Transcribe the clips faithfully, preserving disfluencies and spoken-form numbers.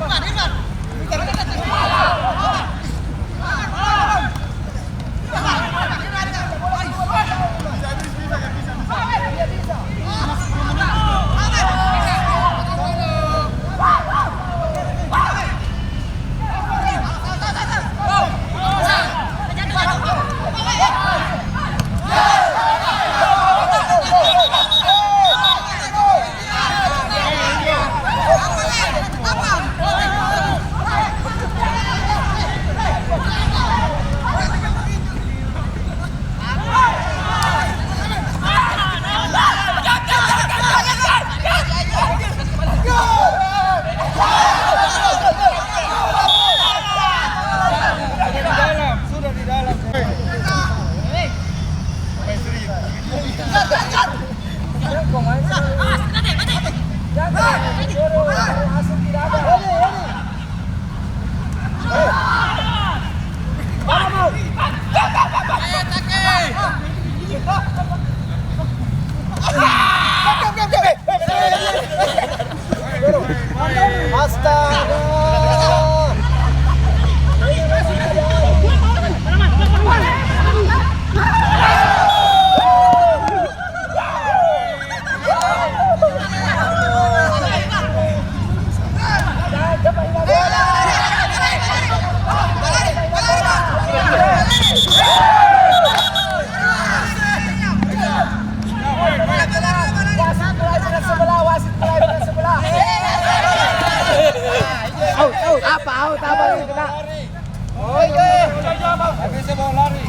Sudah di dalam, sudah di dalam. Maestri. Astaga. Wasit mulai pindah sebelah, wasit mulai pindah sebelah. Out, out, apa, out, apa yang kena? Oh, iya. Nggak bisa bawa lari.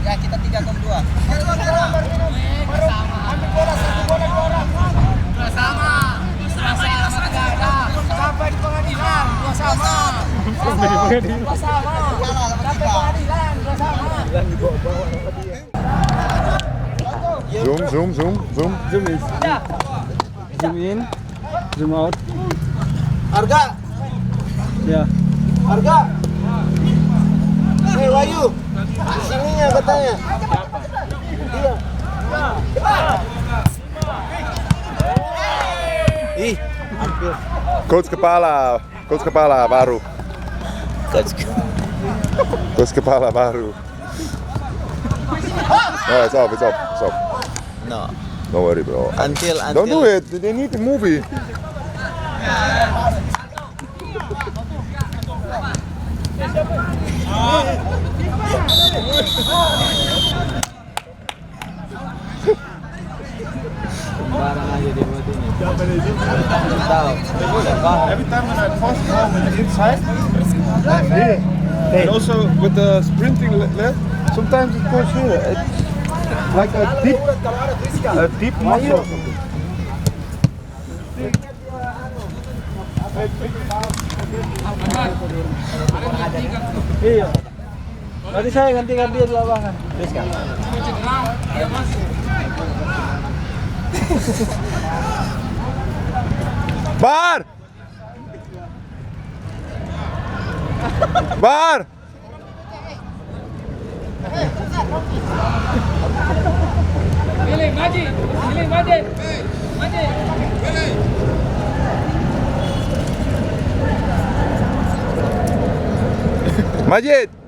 Ya, kita tiga kong dua. Ambil bola, satu bola, dua orang. Dua sama. Dua sama. Sampai di pengadilan, dua sama. Sampai di pengadilan. Dua sama. Sampai pengadilan, dua sama. Zoom, zoom, zoom, zoom. Zoom in. Zoom in. Zoom out. Harga. Ya. Harga. Eh, Wahyu. Di sininya katanya. Iya. Ih, hampir. Coach kepala, coach kepala baru. Coach ke- Coach kepala baru. No, it's off, it's off, it's off. No. Don't worry, bro. Until, Don't do until it. They need the movie. Sembarang aja dia buat ini. Tahu. Every time when I toss the ball with the inside, like here, and also with the sprinting le-, leg, sometimes it goes here. It's like a deep, a deep muscle. Iya. Berarti saya gantikan dia di lapangan. Bar! Bar! Majid! Majid! Majid!